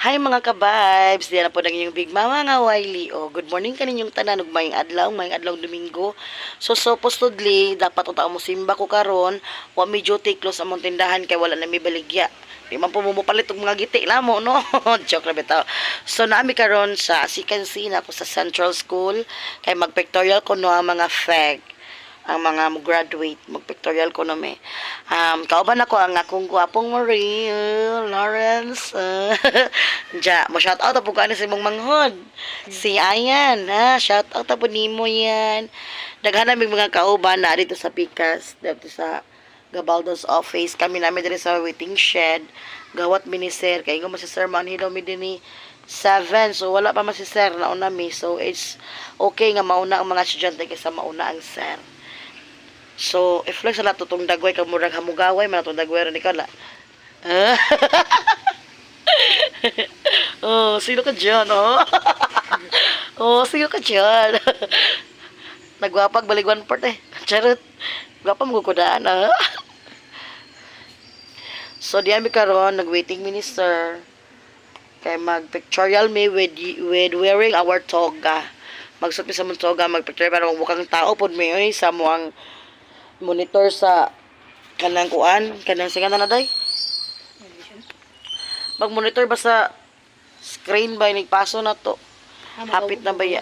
Hi, mga ka-vibes! Diyan na po ng inyong Big Mama nga Wiley. Oh, good morning kaninyong tanan ug maayong adlaw Domingo. So supposedly dapat unta mo simba ko karon, wa mi duty, close among tindahan kay wala na mi baligya. Di man po mo mopalit og mga giti lamo, no? Joke ra bitaw. So naami karon sa Sikansi na ako sa Central School kay magpictorial ko no ang mga fag ang mga mo graduate, magpictorial ko no me. Kauban ako ang akong gwapong Marie Lawrence. Ja, mo shout out po ko ani sa imong manghod. Si Ayan, ha, shout out po nimo yan. Daghan naming mga kauban na dito sa Pikas, dito sa Gabaldo's office. Kami namin diri sa waiting shed. Gawat mi ni sir. Kay ingon man si sir, manhilaw mi dinhi 7. So wala pa man si sir, nauna mi. So it's okay nga mauna ang mga estudyante kaysa mauna ang sir. So, if lang sa lato tong dagway ka murag hamugaway man atong dagway ron ikaw la. Oh, sino ka dyan, oh? Oh, sino ka dyan? Nagwapag balig one part eh. Charot. Gwapa mo kudaan, ah. So, diyan mi karon nag-waiting minister. Kay mag-pictorial mi with wearing our toga. Magsuot mi sa mong toga, mag-pictorial para magmukhang tao pod mi oy sa moang monitor sa kanang kuan, kanang singa na day. Mag-monitor ba sa screen ba nigpaso na to. Hapit na ba ya?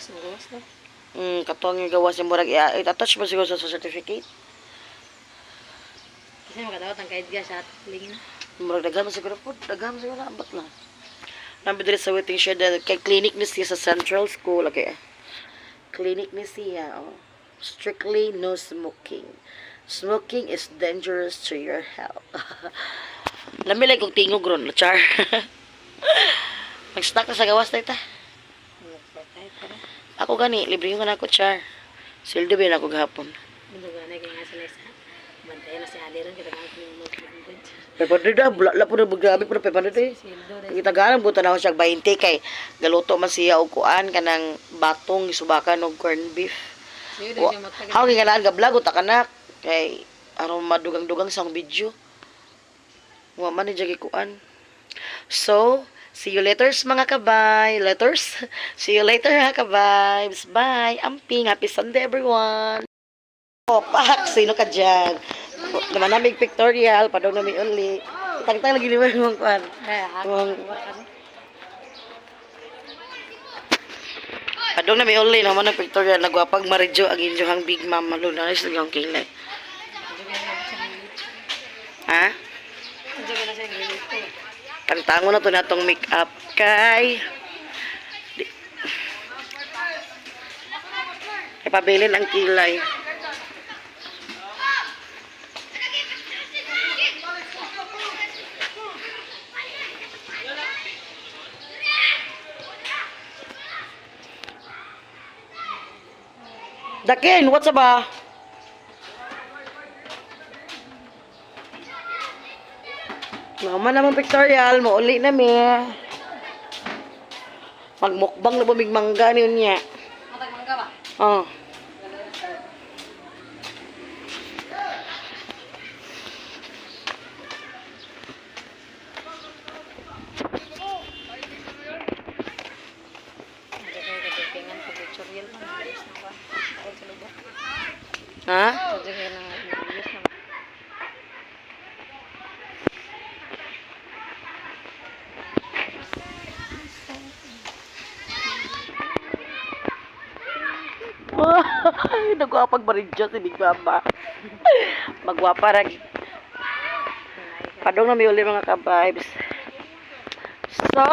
Katong yung gawas yung murag i-attach ba siguro sa certificate? Kasi makadawat ang kahit sa lingin. Murag daghan man siguro po, daghan man siguro ambot lang. Nabi diri sa waiting shed eh, kay clinic ni siya sa Central School, okay. Clinic ni siya, oh. Strictly no smoking. Smoking is dangerous to your health. Lami lang kong tingog ron, char. Mag-stock na sa gawas na ita. Ako gani, libre yung ako, char. Sildo ba ako gahapon? Duganay kay nga sila sa bantayan na si Ali ron kita nga kung mag-100. 500 na, bula po na, grabe po na 500 eh. Sweldo rin. Kita galang buta na ako siya 20 kay galuto man siya og kuan kanang batong gisubakan og corned beef. Siyo Wa- siya matag. How kay kanaan ga vlog ta kanak kay aron madugang-dugang sa akong video. Wa man ni jagi kuan. So, see you later mga kabay. Letters. See you later ha kabibes. Bye. Amping. Happy Sunday, everyone. Oh, pak, sino ka dyan? Naman namin pictorial, padong nami uli. Tangtang lagi ni mo kuan. Padong nami uli naman ang pictorial nagwapag maridyo ang inyong big mama luna is ang kilay. Ha? Tangtango na to natong make up kay di. Ipabilin ang kilay. Dakin, what's up ba? Mama naman pictorial, mauli na mi. Magmukbang na bumig mangga niyo niya. Matag mangga ba? Oh. Medyo kayo kadupingan pag pictorial man. Ayos na ba? Ako sa lugar. Ha? Medyo kayo na ayos na ba? Ay, nagwapag maridyo si Big Mama. Magwapa rag. Padong na may uli mga ka-vibes. So,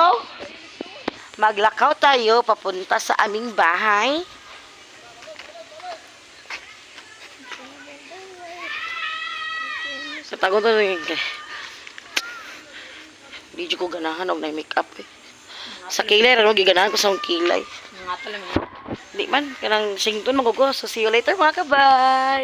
maglakaw tayo papunta sa aming bahay. Sa tago to rin. Hindi ko ganahan og na make up eh. Sa kilay ra no giganahan ko sa akong kilay. Mga lang. Di man kanang sington man ko. So see you later, mga kabay.